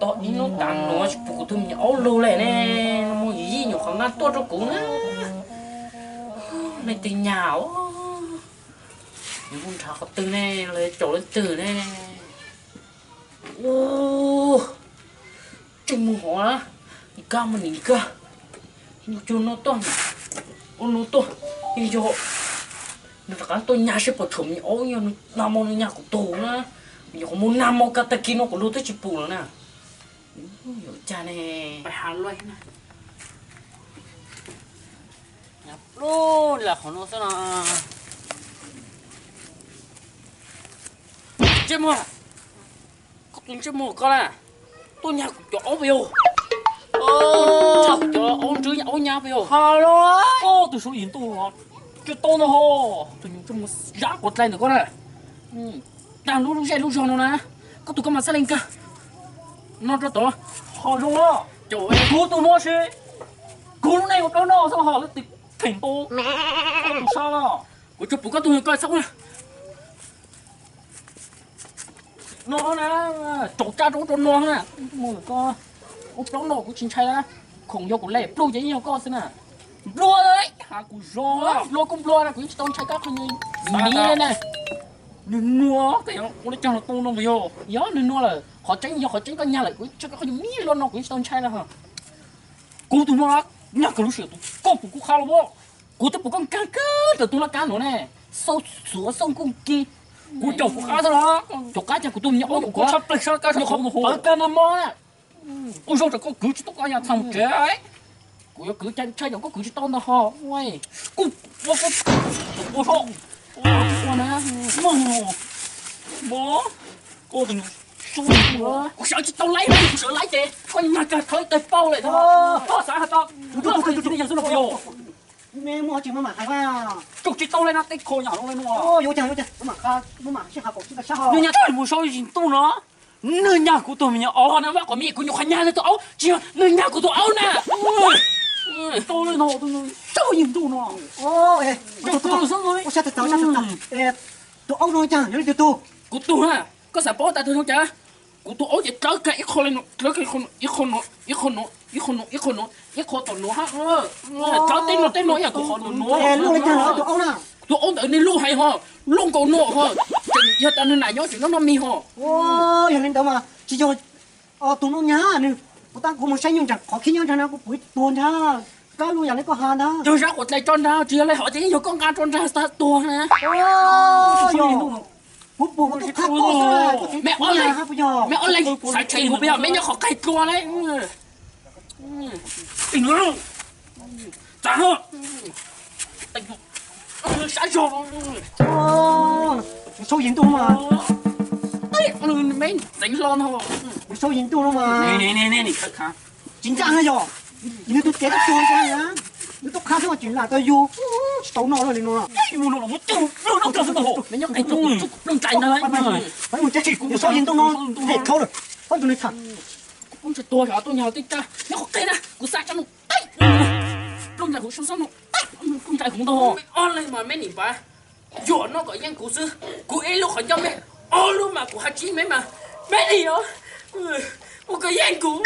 Ib hnub tas nuav tsis pum kuv tug me nyuam aub lug le ne, no mus yim yij nyuam qhov nqaj tuaj rau kuv na. Nej tej nyag os, nws mus nrhav qhov twg ne, los caum leej twg ne? Ua, tseem mus hov na, nkag mas nim nkag, cug no tuaj, ua no tuaj, yeej yog nws rov qab tuaj nyag seb puas tshuav me nyuam aub, yog nws nag mo nws nyag kuv tug na, me nyuam qhov muag nag mo kag tag kis no kuv lug twb tsis pum lawm na. Yuav cas ne, pais has luaj na. Nyag pluag li qhov no xwb no. Ntsej muag, koj tus ntsej muag koj na, tuaj nyag kuv cov aub puas yog? Cov aub ntswb aub nyab puas yog? Koj tus Saub Yim Ntuj, tsis tau ntag ho, tus nyuag ntsej muag zab quav dlai ntawm koj na. Tag lub lub zej lub zog no na, koj tus koj mas txhaj le nkag no rau tod. Ho zoo, kuv tus no ces kuv lub neej ua plaub noj xwb ho leej twg theem tau koj tus sab no. Kuv tsuas pum koj tus koj txhob ua no na, tsaus tsaj rau ub rau no na. Mus koj ua plaub noj kuv tsis ntshai na, khoom yog kuv le pluj ces yeej yog koj xwb na. Nplua, has kuv zoo, nplua kuj nplua na, kuv yeej tsis tau ntshai koj qhov niag miv na. Nws nua, ua li cas los tau no yog? Yog nws nua lawm, qhov tseeb yog qhov tseeb, koj nyag lawm kuv yeej ntshai koj qhov niag miv luaj no, kuv yeej tsis tau ntshai na. Kuv tus no nyag kawg lub sij hawm, tus koj pum kuv qha los as, kuv twb pum koj nkag kawg ntawm tus laj kab no ne, xauj xuav xauj nkuj kig, kuv caum kuv qab xwb los, caum qab cas kuv tus me nyuam aub kuv tshaj plaws sab kab sab qhov qhov pawv kag nag mo na. Ua zoo tsam koj kwv tsis tau koj nyag txha mus tsev. Kuv yuav kwv cas ntshai tsam koj kwv tsis tau ntag ho. Kuv ua, ua, ua, ua na, ua, ua, kuv sawv tsis tau laib, kuv sawv laib ces koj nyag kag thawb tawg paug lawm. Koj xav has tas kuv twb ua tsis tau li yog xwb no puas yog? Tsis tau li no tej kho yam no li no. Nws nyag tus Saub Yim Ntuj no, nws nyag kuv tus me nyuam aub na, vaj qhov me kuv nyuam qhuav nyag nws tus aub, tsis yog nws nyag kuv tus aub na. Tau li no, Saub Yim Ntuj no. Tus aub no cas yog li tus tug? Kuv tug na, koj xav paub tas tug no cas? Kuv tus aub ces dlawb kag ib qho li no, dlawb kag ib qho no, ib qho no, ib qho no, ib qho no, ib qho tom no hab. Dlawb tej no tej no yam kuv qhov no no. Tus aub ntawd nej luj heev ho, luj nkaus no ho, tseem yog tas nws nam nyob tseem noj noj mis ho. Yog li ntawd mas tsis yog tus no nyag, nws, kuv tab kuv mus saib nyuj ntag, qhov khib nyob ntag na, kuv pum ib tug ntag, kab luj yam li koj has ntag. Yog zab quav dlais tso ntag, tsis yog li hov ces yeej yog koj nqa tso ntag tag tuag na. Kuv pum kuv tub qab koj xwb, me ob leeg, me ob leeg xav tshem kuv puas yog? Me nyob qhov qaig dlua na. Tag, sab zog. Saub Yim Ntuj no mas, me txeev hlo no. Saub Yim Ntuj no mas, tsis ncaj na yog, nws tus kev tub tuag ntag, nws tub qab xwb mas tseem lam tau yug, tsis tau noj li no. Me nyob qhov no, plooj ntais ntag. Mus tsis kuv Saub Yim Ntuj no, hem khau lawm, pab tus nws tham. Kuv poob tsag tuag xyov tuaj nyag tej tsaj nyob qhov qeg na, kuv xa tsaj no teb, plooj ntais kuv xyov xab no teb, plooj ntais kuv ntag. Ob leeg mas me nim pav, yuam noj kom yeej kuv xwb. Kuv ib lub qhov ncauj me, ob lub mas kuv hais tsis me mas, me nim os, ua kom yeej kuv.